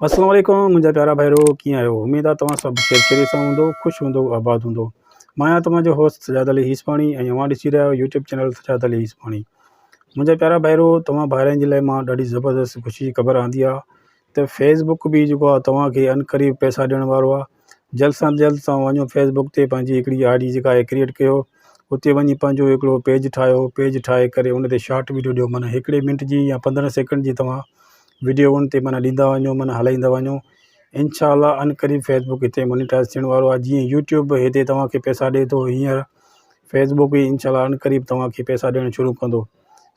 السلام عليڪم منهنجا پيارا ڀائرو ڪيئن آهيو اميد آهي توهان سڀ خير خيريت سان هوندو خوش هوندو آباد هوندو مان آهيان توهان جو هوسٽ سجاد علي هيسپاڻي ۽ اوهان ڏسي رهيا آهيو يوٽيوب چينل سجاد علي هيسپاڻي منهنجا پيارا ڀائرو توهان ڀائرن جي لاء مان ڏاڍي زبردست خوشي جي خبر آندي آهي ته فيسبوڪ به جيڪو آهي توهان کي عنقريب پئسا ڏيڻ وارو آهي جلد سان جلد توهان وڃو فيسبوڪ تي پنهنجي هڪڙي I D جيڪا آهي ڪريئيٽ ڪيو اتي وڃي پنهنجو هڪڙو پيج ٺاهيو پيج ٺاهي ڪري ان تي شارٽ وڊيو ڏيو معنيٰ هڪڙي منٽ جي يا 15 سيڪنڊ جي توهان وڊيو ان تي معنيٰ ڏيندا وڃو معنيٰ هلائيندا وڃو انشاء الله عنقريب فيسبوڪ هتي مونيٽائز ٿيڻ وارو آهي جيئن يوٽيوب هتي توهانکي پئسا ڏي ٿو هينئر فيسبوڪ به انشاء الله عنقريب توهانکي پئسا ڏيڻ شروع ڪندو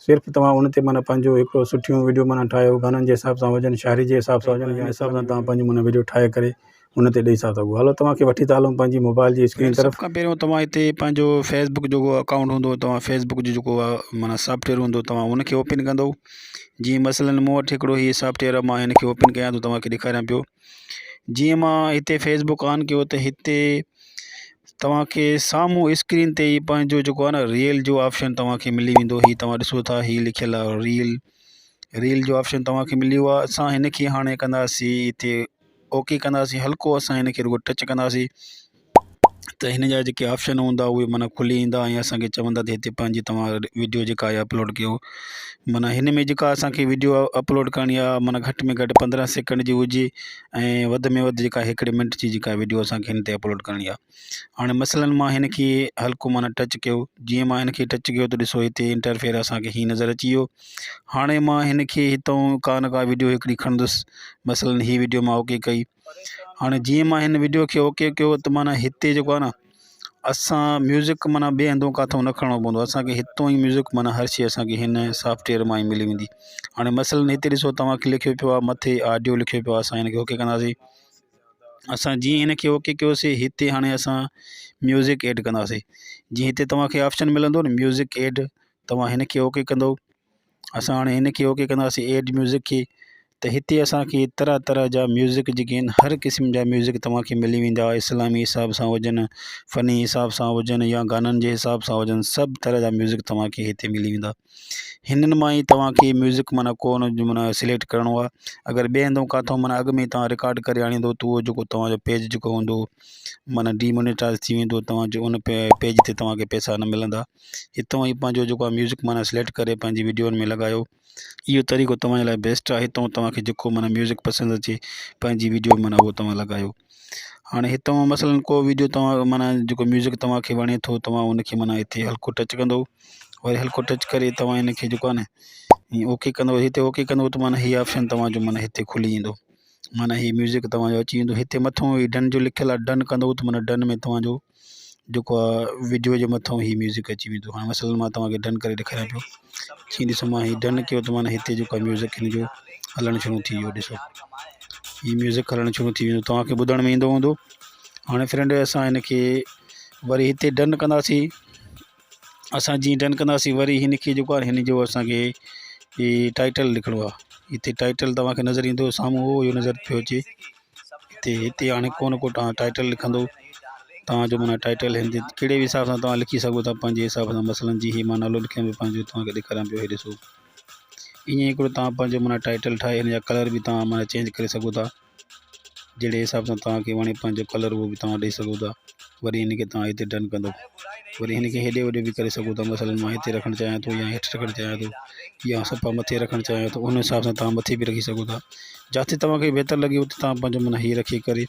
صرف توهان ان تي معنيٰ پنهنجو هڪڙو سٺيون وڊيو معنيٰ ٺاهيو گانن جي حساب سان هجن شاعري جي حساب سان هجن يا حساب سان توهان پنهنجو معنيٰ وڊيو ٺاهي ڪري ان تي ڏئي ٿا سگهو هلو توهان کي وٺي ٿا هلون پنهنجي موبائل جي اسڪرين سڀ طرف. کان پهريون توهان هتي پنهنجو فيسبوڪ جيڪو اڪائونٽ هوندو توهان فيسبوڪ جو جيڪو آهي معنيٰ سافٽويئر هوندو توهان ان کي اوپن ڪندو جيئن مثلاً مون وٽ هڪڙو هي سافٽويئر آهي مان هن کي اوپن ڪيان ٿو توهان کي ڏيکاريان پيو جيئن مان هتي فيسبوڪ آن ڪيو ته هتي توهان کي سامهون اسڪرين تي ئي پنهنجو جيڪو آهي نه ريل جو آپشن توهان کي ملي ويندو هي توهان ڏسو ٿا هي لکيل آهي ريل ريل جو آپشن توهان کي ملي ويو آهي اسان هن کي هاڻي ڪنداسين هتي اوڪي ڪنداسين هلڪو اسان هن کي رڳو ٽچ ڪنداسين ته هن جا جيڪي آپشن هوندا اهي معنيٰ کلي ايندا ۽ اسانکي چوندا ته هتي پنهنجي توهان وڊيو جيڪا آهي اپلوڊ ڪيو معنيٰ هن ۾ جيڪا اسانکي وڊيو اپلوڊ ڪرڻي آهي معنيٰ گهٽ ۾ گهٽ 15 سيڪنڊ جي هجي ۽ وڌ ۾ وڌ جيڪا هڪڙي منٽ جي جيڪا وڊيو اسانکي هن تي اپلوڊ ڪرڻي آهي هاڻي مثلاً مان هن کي هلڪو معنيٰ ٽچ ڪيو جيئن مان هن کي ٽچ ڪيو ته ڏسو هتي انٽرفيئر اسانکي هي نظر اچي ويو هاڻي مان هن کي هتان ڪا نه ڪا وڊيو هڪڙي کڻندس مثلاً هي وڊيو مان اوڪي ڪئي هاڻي جيئن مان هن وڊيو کي اوڪي ڪيو ته معنيٰ هتي جيڪو آهي نه اسان ميوزڪ معنيٰ ٻئي هنڌو ڪاٿو نه کڻڻو پوندو اسانکي هتو ئي ميوزڪ معنيٰ هر شيء اسانکي هن سافٽويئر مان ئي ملي ويندي هاڻي مثلاً هتي ڏسو توهان کي لکيو پيو آهي مٿي آڊيو لکيو پيو آهي اسان هن کي اوڪي ڪنداسين اسان جيئن هن کي اوڪي ڪيوسين هتي هاڻي اسان ميوزڪ ايڊ ڪنداسين جيئن هتي توهان کي آپشن ملندو نه ميوزڪ ايڊ توهان هن کي اوڪي ڪندو اسان هاڻي هن کي اوڪي ڪنداسين ايڊ ميوزڪ کي ته هتي اسانکي طرح طرح جا ميوزڪ جيڪي آهن هر قسم جا ميوزڪ توهانکي ملي ويندا اسلامي حساب سان هجن فني حساب سان هجن يا گانن جي حساب سان هجن سڀ طرح جا ميوزڪ توهانکي هتي ملي ويندا هنن مان ئي توهانکي ميوزڪ معنيٰ ڪو نه معنيٰ سليڪٽ ڪرڻو آهي اگر ٻئي هنڌو ڪاٿو معنيٰ اڳ ۾ توهان رڪارڊ ڪري آڻيندو ته اهو جيڪو توهانجو پيج جيڪو هوندو معنيٰ ڊي مونيٽائز ٿي ويندو توهانجو ان پيج تي توهانکي پئسا نه ملندا هتان ئي پنهنجو جيڪو آهي ميوزڪ معنيٰ سليڪٽ ڪري پنهنجي وڊيون ۾ لڳايو اهو طريقو توهان جي لاء بيسٽ آهي هتان توهان کي جيڪو معنيٰ ميوزڪ پسند اچي پنهنجي وڊيو معنيٰ اهو توهان لڳايو هاڻي هتان مثلاً ڪو وڊيو توهان معنيٰ جيڪو ميوزڪ توهان کي وڻي ٿو توهان ان کي معنيٰ هتي هلڪو ٽچ ڪندو وري هلڪو ٽچ ڪري توهان هن کي جيڪو آهي نه اوڪي ڪندو هتي اوڪي ڪندو ته معنيٰ هي آپشن توهان جو معنيٰ هتي کلي ايندو معنيٰ هي ميوزڪ توهان جو اچي ويندو هتي مٿو هي ڊن جو لکيل آهي ڊن ڪندو ته معنيٰ ڊن ۾ توهان جو جيڪو آ وڊيو جي مٿان هي ميوزڪ اچي ويندو هاڻي مثلاً مان توهان کي ڊن ڪري ڏيکاريان پيو جيئن ڏسو مان هي ڊن ڪيو ته معنيٰ هتي جيڪو آ ميوزڪ هن جو هلڻ شروع ٿي ويو ڏسو هي ميوزڪ هلڻ شروع ٿي ويندو توهان کي ٻڌڻ ۾ ايندو هوندو هاڻي فرينڊ اسان هن کي وري هتي ڊن ڪنداسين اسان جيئن ڊن ڪنداسين وري هن کي جيڪو آهي هن جو اسانکي هي ٽائيٽل لکڻو آهي هتي ٽائيٽل توهان کي نظر ايندو سامهون اهو نظر پيو اچي هتي هتي هاڻي ڪو نه ڪو توهان ٽائيٽل لکندو توهان جو معنيٰ ٽائيٽل هن تي ڪهڙي به حساب سان توهان لکي سگهو ٿا پنهنجي حساب سان مثلاً جي هي مان نالو لکيان پيو پنهنجو توهان کي ڏيکاريان پيو هي ڏسو ائين هڪڙو توهان پنهنجو معنيٰ ٽائيٽل ٺاهي هن جا ڪلر به توهان معنيٰ چينج ڪري سگهو ٿا جهڙي حساب سان توهان کي وڻي پنهنجو ڪلر اهو به توهان ڏئي سگهو ٿا وري هن کي توهان هتي ڊن ڪندو وري هن کي هيڏي هوڏي به ڪري سگهو ٿا مثلاً مان هتي رکڻ چاهيان ٿو يا هيٺ رکڻ چاهيان ٿو يا صفا مٿي رکڻ چاهيان ٿو ان حساب سان توهان مٿي به رکي سگهو ٿا جاتي توهان کي بهتر لڳي اتي توهان پنهنجو معنيٰ هي رکي ڪري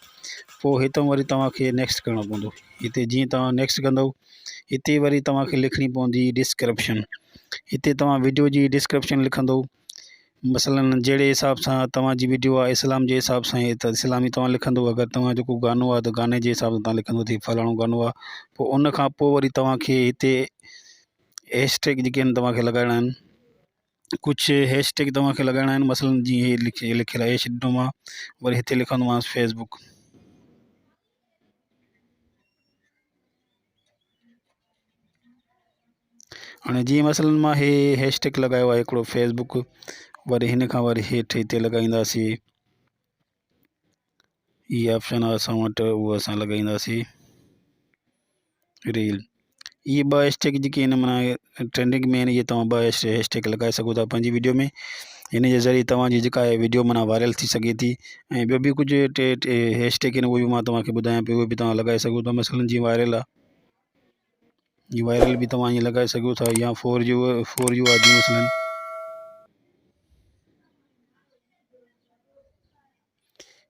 پوء هتان وري توهان کي نيڪسٽ ڪرڻو پوندو هتي جيئن توهان نيڪسٽ ڪندو هتي وري توهان کي لکڻي پوندي ڊسڪرپشن هتي توهان وڊيو جي ڊسڪرپشن لکندو مثلاً جهڙي حساب سان توهان جي وڊيو آهي اسلام جي حساب سان ته اسلامي توهان لکندو اگر توهان جو ڪو گانو آهي ته گاني جي حساب سان توهان لکندو ته هي فلاڻو گانو آهي پوء ان کان پوء وري توهان کي هتي هيش ٽيگ جيڪي آهن توهان کي لڳائڻا آهن ڪجهه هيش ٽيگ توهان کي لڳائڻا آهن مثلاً جيئن هي لکيل آهي هيش ڏنو مان وري هتي لکندومانس فيسبوڪ. هاڻي جيئن مثلاً مان هي هيش ٽيگ لڳايو آهي هڪڙو فيسبوڪ وري هن کان وري هيٺ هتي لڳائينداسين هي آپشن آهي اسان وٽ اهو اسان لڳائينداسين ريل اهي ٻه هيش ٽيگ جيڪي آهن معنيٰ ٽرينڊنگ ۾ آهن اهي توهان ٻه هيش ٽيگ لڳائي سگهو ٿا پنهنجي وڊيو ۾ هن جي ذريعي توهان جي جيڪا آهي وڊيو معنيٰ وائرل ٿي سگهي ٿي ۽ ٻيو به ڪجهه ٽي ٽي هيش ٽيگ آهن اهي به مان توهان کي ٻڌايان پيو اهي به توهان لڳائي سگهو ٿا مثلاً جيئن وائرل آهي هي وائرل به توهان ائين لڳائي سگهو ٿا يا فور يو آهي جيئن مثلاً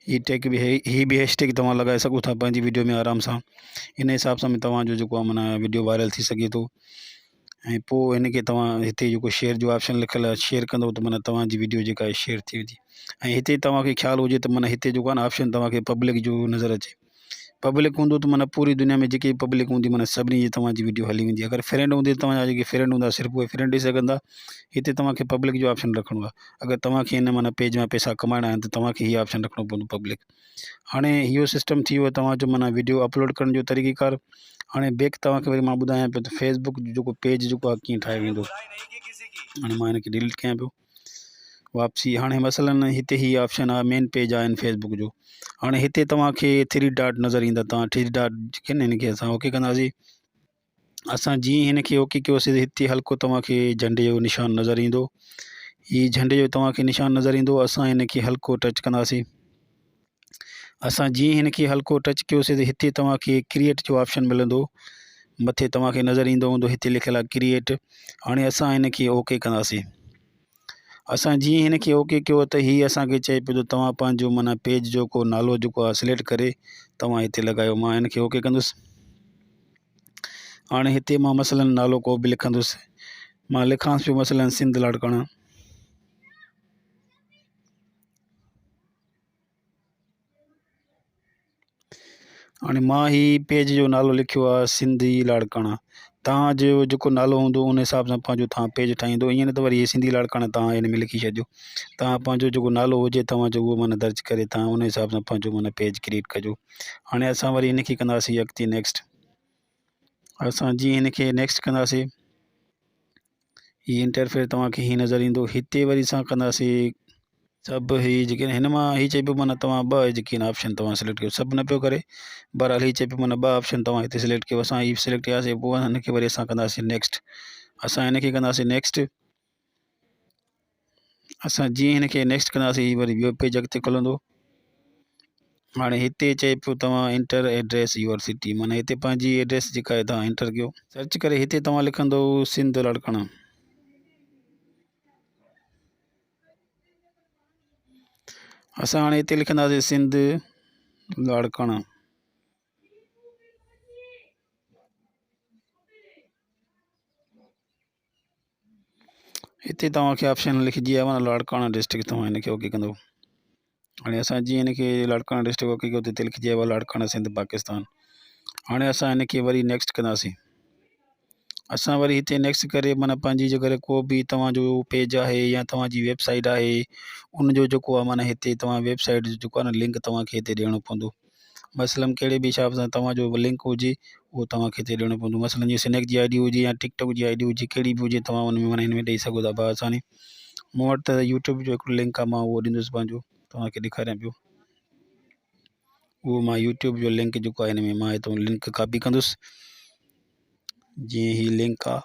هي ٽيگ به هي به هيش ٽيگ توهان لڳائي سگهو ٿا پنهنجي وڊيو ۾ آرام سان ان حساب سان توهان جو جيڪو آهي معنيٰ وڊيو وائرل ٿي سگهي ٿو ۽ پوء هن کي توهان هتي جيڪو شيئر جو آپشن لکيل آهي شيئر ڪندو ته معنيٰ توهان جي وڊيو جيڪا آهي شيئر ٿي ويندي ۽ هتي توهان کي خيال هجي ته معنيٰ هتي جيڪو آهي نه آپشن توهان کي پبلڪ جو نظر اچي پبلڪ هوندو ته معنيٰ پوري دنيا ۾ جيڪي به پبلڪ هوندي معنيٰ سڀني جي توهان جي وڊيو هلي ويندي اگر فرينڊ هوندي توهان جا جيڪي فرينڊ هوندا صرف اهي فرينڊ ڏسي سگهندا هتي توهان کي پبلڪ جو آپشن رکڻو آهي اگر توهان کي هن معنيٰ پيج مان پئسا ڪمائڻا آهن ته توهان کي هي آپشن رکڻو پوندو پبلڪ هاڻي اهو سسٽم ٿي ويو توهان جو معنيٰ وڊيو اپلوڊ ڪرڻ جو طريقي ڪار هاڻي بيڪ توهان کي وري مان ٻڌايان پيو ته فيسبڪ جو جيڪو پيج جيڪو آهي ڪيئن ٺاهيو ويندو هاڻي مان هن کي ڊليٽ ڪيان پيو واپسي هاڻي مثلا هتي هي آپشن آهي مين پيج آهي فيسبڪ جو هاڻي هتي توهانکي ٿري ڊاٽ نظر ايندا توهان ٿري ڊاٽ جيڪي آهن هن کي اسان اوڪي ڪنداسين اسان جيئن هن کي اوڪي ڪيوسي هتي هلڪو توهانکي جهنڊي جو نشان نظر ايندو هي جهنڊي جو توهانکي نشان نظر ايندو اسان هن کي هلڪو ٽچ ڪنداسين اسان جيئن هن کي هلڪو ٽچ ڪيوسي ته هتي توهان کي ڪريئيٽ جو آپشن ملندو مٿي توهان کي نظر ايندو هوندو هتي لکيل آهي ڪريئيٽ هاڻي اسان هن کي اوڪي ڪنداسين اسان جيئن هن کي اوڪي ڪيو ته هي اسان کي چئي پيو ته توهان پنهنجو معنيٰ پيج جو ڪو نالو جيڪو آهي سليڪٽ ڪري توهان هتي لڳايو مان هن کي اوڪي ڪندس هاڻي هتي مان مثلاً نالو ڪو به لکندس مان لکانس پيو مثلاً سنڌ لاڙڪاڻا هاڻي مان هي پيج جو نالو لکيو آهي سنڌي لاڙڪاڻا توهان جو جيڪو نالو هوندو ان حساب سان پنهنجو توهان پيج ٺاهيندو ائين نه ته وري هي سنڌي لاڙڪاڻا توهان هن ۾ لکي ڇڏيو توهان پنهنجو جيڪو نالو هجي توهان جو اهو معنيٰ درج ڪري توهان ان حساب سان پنهنجو معنيٰ پيج ڪريئيٽ ڪجو هاڻي اسان وري هن کي ڪنداسين اڳتي نيڪسٽ اسان جيئن هن کي نيڪسٽ ڪنداسين هي انٽرفيئر توهان کي هي نظر ايندو هتي وري اسان ڪنداسين سڀ هي جيڪي هن مان هي چئي پيو معنيٰ توهان ٻه جيڪي آهن آپشن توهان سليڪٽ ڪيو سڀ نه پيو ڪري بهرحال هي چئي پيو معنيٰ ٻه آپشن توهان هتي سليڪٽ ڪيو اسان هي سليڪٽ ڪياسين پوء هن کي وري اسان ڪنداسين نيڪسٽ اسان هن کي ڪنداسين نيڪسٽ اسان جيئن هن کي نيڪسٽ ڪنداسين هي وري ٻيو پيج اڳتي کلندو هاڻي هتي چئي پيو توهان انٽر ايڊريس your city معنيٰ هتي پنهنجي ايڊريس جيڪا آهي توهان انٽر ڪيو سرچ ڪري هتي توهان لکندو سنڌ لاڙڪاڻا اسان هاڻي هتي لکنداسين سنڌ لاڙڪاڻا هتي توهان کي آپشن لکجي آيو آهي لاڙڪاڻا ڊسٽرڪٽ توهان هن کي اوڪي ڪندو هاڻي اسان جيئن هن کي لاڙڪاڻا ڊسٽرڪٽ اوڪي ڪيو ته هتي لکجي آيو آهي لاڙڪاڻا سنڌ پاڪستان هاڻي اسان هن کي وري نيڪسٽ ڪنداسين اسان وري هتي نيڪسٽ ڪري معنيٰ پنهنجي جيڪڏهن ڪو به توهان جو پيج آهي يا توهان جي ويب سائيٽ آهي ان جو جيڪو آهي معنيٰ هتي توهان ويب سائيٽ جو جيڪو آهي نه لنڪ توهان کي هتي ڏيڻو پوندو مثلاً ڪهڙي به حساب سان توهان جو لنڪ هجي اهو توهان کي هتي ڏيڻو پوندو مثلاً جيئن سنيڪ جي I D هجي يا ٽڪ ٽاڪ جي I D هجي ڪهڙي به هجي توهان ان ۾ معنيٰ هن ۾ ڏئي سگهو ٿا بآساني مون وٽ ته يوٽيوب جو هڪڙو لنڪ آهي مان اهو ڏيندس پنهنجو توهان کي ڏيکاريان پيو اهو مان يوٽيوب جو لنڪ جيڪو آهي هن ۾ مان هتان لنڪ ڪاپي ڪندس جيئن هي لنڪ آهي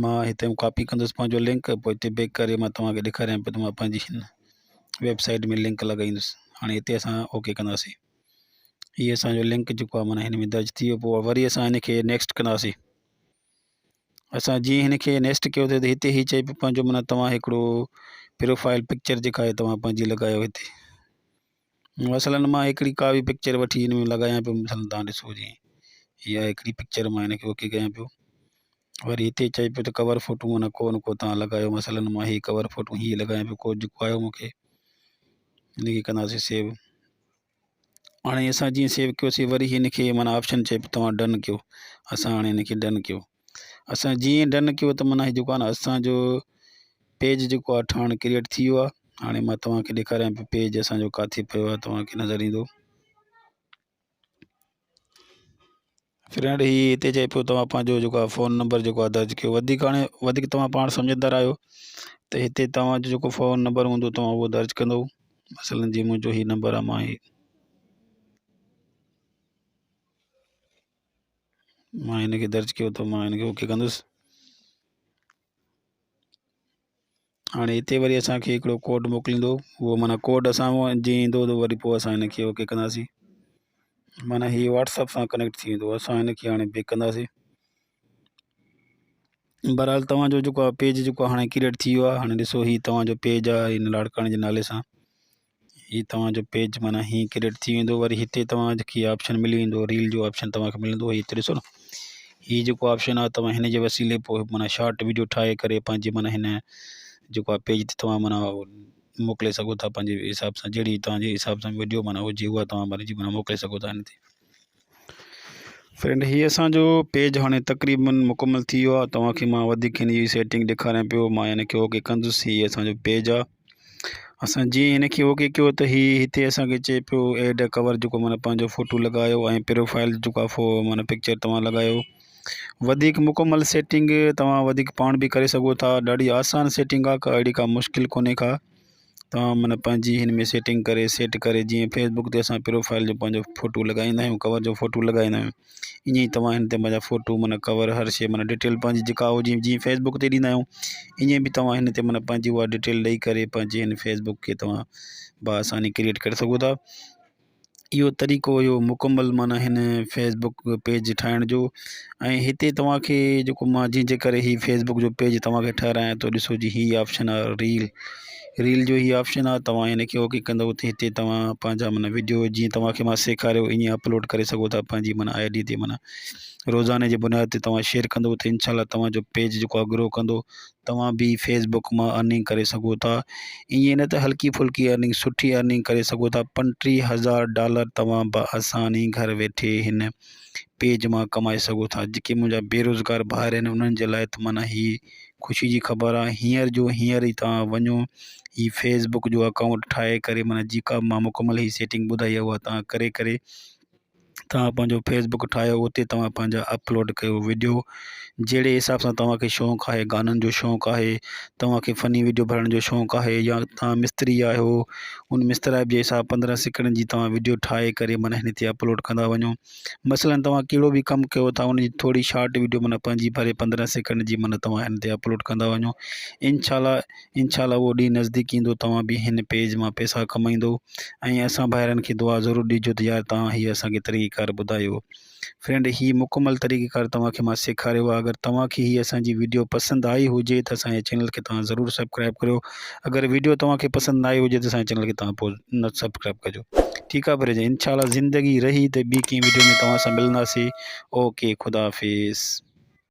مان هتي ڪاپي ڪندس پنهنجو لنڪ پوء هتي بيڪ ڪري مان توهان کي ڏيکاريان پيو ته مان پنهنجي هن ويب سائيٽ ۾ لنڪ لڳائيندس هاڻي هتي اسان اوڪي ڪنداسين هي اسانجو لنڪ جيڪو آهي معنيٰ هن ۾ درج ٿي ويو پوء وري اسان هن کي نيڪسٽ ڪنداسين اسان جيئن هن کي نيڪسٽ ڪيو ته هتي هي چئي پيو پنهنجو معنيٰ توهان هڪڙو پروفائل پڪچر جيڪا آهي توهان پنهنجي لڳايو هتي مثلاً مان هڪڙي ڪا به پڪچر وٺي هن ۾ لڳايان پيو مثلاً توهان ڏسو جي اها هڪڙي پڪچر مان هن کي اوڪي ڪيان پيو وري هتي چئي پيو ته ڪور فوٽو معنيٰ ڪو نه ڪو توهان لڳايو مثلاً مان هي ڪور فوٽو هي لڳايان پيو ڪو جيڪو آيو مونکي هن کي ڪنداسين سيو هاڻي اسان جيئن سيو ڪيوسين وري هن کي معنيٰ آپشن چئي پيو توهان ڊن ڪيو اسان هاڻي هن کي ڊن ڪيو اسان جيئن ڊن ڪيو ته معنيٰ هي جيڪو آهي نه اسانجو پيج جيڪو آهي ٺهڻ ڪريئيٽ ٿي ويو آهي هاڻي مان توهان کي ڏيکاريان پيو پيج اسانجو ڪاٿي پيو آهي توهان کي نظر ايندو فرينڊ هي هتي چئي پيو توهان پنهنجو جيڪو آهي فون نمبر جيڪو آهي درج ڪيو وڌيڪ هاڻي وڌيڪ توهان پاڻ سمجهندار آهيو ته هتي توهان جو جيڪو فون نمبر هوندو توهان اهو درج ڪندو مثلاً جي منهنجو هي نمبر آهي مان هي مان هن کي درج ڪيو ته مان هن کي اوڪي ڪندس. هاڻي هتي وري اسانکي هڪڙو ڪوڊ موڪليندو اهو معنيٰ ڪوڊ اسان جيئن ايندو ته وري پوء اسان هن کي اوڪي ڪنداسين معنيٰ هي واٽسپ سان ڪنيڪٽ ٿي ويندو اسان هن کي هاڻي بيڪ ڪنداسين بهرحال توهانجو جيڪو آهي پيج جيڪو هاڻي ڪريئيٽ ٿي ويو آهي هاڻي ڏسو هي توهانجو پيج آهي هن لاڙڪاڻي جي نالي سان هي توهانجو پيج معنيٰ هي ڪريئيٽ ٿي ويندو وري هتي توهانکي آپشن ملي ويندو ريل جو آپشن توهانکي ملندو هي هتي ڏسو نه هي جيڪو آپشن آهي توهان هن جي وسيلي پوء معنيٰ شارٽ ويڊيو ٺاهي ڪري پنهنجي معنيٰ هن جيڪو آهي پيج تي توهان معنيٰ موڪلي سگهو ٿا پنهنجي حساب سان جهڙي توهانجي حساب سان ويڊيو معنيٰ هجي اها توهان معنيٰ موڪلي سگهو ٿا هن تي فرينڊ هي اسان جو پيج هاڻي تقريبن مڪمل ٿي ويو آهي توهان کي مان وڌيڪ هن جي سيٽنگ ڏيکاريان پيو مان هن کي اوڪي ڪندس هي اسان جو پيج آهي اسان جيئن هن کي اوڪي ڪيو ته هي هتي اسان کي چئي پيو ايڊ ڪور جيڪو معنيٰ پنهنجو فوٽو لڳايو ۽ پروفائل جيڪو آهي معنيٰ پڪچر توهان لڳايو وڌيڪ مڪمل سيٽنگ توهان وڌيڪ پاڻ به ڪري سگهو ٿا ڏاڍي آسان سيٽنگ آهي ڪا اهڙي ڪا مشڪل ڪونهي ڪا توهان معنيٰ پنهنجي هن ۾ سيٽنگ ڪري سيٽ ڪري جيئن فيس بڪ تي اسان پروفائل جو پنهنجو فوٽو لڳائيندا آهيون ڪور جو فوٽو لڳائيندا آهيون ائين ئي توهان هن تي پنهنجا فوٽو معنيٰ ڪور هر شيء معنيٰ ڊيٽيل پنهنجي جيڪا هجي جيئن فيس بڪ تي ڏيندا آهيون ائين به توهان هن تي معنيٰ پنهنجي اها ڊيٽيل ڏئي ڪري پنهنجي هن فيس بڪ کي توهان بآساني ڪريئيٽ ڪري سگهو ٿا اهو طريقو هيو مڪمل معنيٰ هن فيس بڪ پيج ٺاهڻ جو ۽ هتي توهانکي جيڪو مان جنهن جي ڪري هي فيس بڪ جو پيج توهانکي ٺهرايان ٿو ڏسو جي هي آپشن آهي ريل ريل جو هي آپشن آهي توهان هن کي اوڪي ڪندو ته هتي توهان پنهنجا معنيٰ ويڊيو جيئن توهانکي مان سيکاريو ائين اپلوڊ ڪري سگهو ٿا پنهنجي معنيٰ I D تي معنيٰ روزاني جي بنياد تي توهان شيئر ڪندو ته انشاء الله توهانجو پيج جيڪو آهي گرو ڪندو توهان به فيس بڪ مان ارننگ ڪري سگهو ٿا ائين نه ته هلڪي ڦلڪي ارننگ سٺي ارننگ ڪري سگهو ٿا 35 هزار ڊالر توهان بآساني گهر ويٺي هن پيج مان ڪمائي سگهو ٿا جيڪي منهنجا بيروزگار ڀائر آهن انهن جي لاء ته معنيٰ هي خوشي جي خبر آهي هينئر جو هينئر ئي توهان وڃو هي فيس بڪ جو اڪائونٽ ٺاهي ڪري معنيٰ جيڪا مان مڪمل هي سيٽنگ ٻڌائي آهي اها توهان ڪري ڪري توهان پنهنجو فيس بڪ ٺاهيو اتي توهان پنهنجا اپلوڊ ڪيو وڊيو جهڙي حساب سان توهان کي شوق آهي گانن جو شوق آهي توهان کي فني وڊيو ڀرڻ جو شوق آهي يا توهان مستري آهيو ان مسترائپ جي حساب 15 سيڪنڊن جي توهان وڊيو ٺاهي ڪري معنيٰ هن تي اپلوڊ ڪندا وڃو مثلاً توهان ڪهڙو به ڪم ڪيو ٿا ان جي ٿوري شارٽ وڊيو معنيٰ پنهنجي ڀري 15 سيڪنڊ جي معنيٰ توهان هن تي اپلوڊ ڪندا وڃو انشاء الله انشاء الله اهو ڏينهن نزديڪ ايندو توهان به هن پيج مان پئسا ڪمائيندو ۽ اسان ڀائرن کي دعا ضرور ڏجو ته يار توهان هي اسان کي طريقي ڪار ٻڌايو فرينڊ هي مڪمل طريقي ڪار توهان کي مان سيکاريو آهي اگر توهان کي هي اسان جي ويڊيو پسند آئي هجي ته اسان جي چينل کي توهان ضرور سبسڪرائب ڪريو اگر ويڊيو توهان کي پسند نه آئي هجي ته اسان جي چينل کي توهان پوء نه سبسڪرائب ڪجو ٺيڪ آهي فرينڊ انشاء الله زندگي رهي ته ٻي ڪنهن ويڊيو ۾ توهان سان ملنداسي اوڪي خدا حافظ.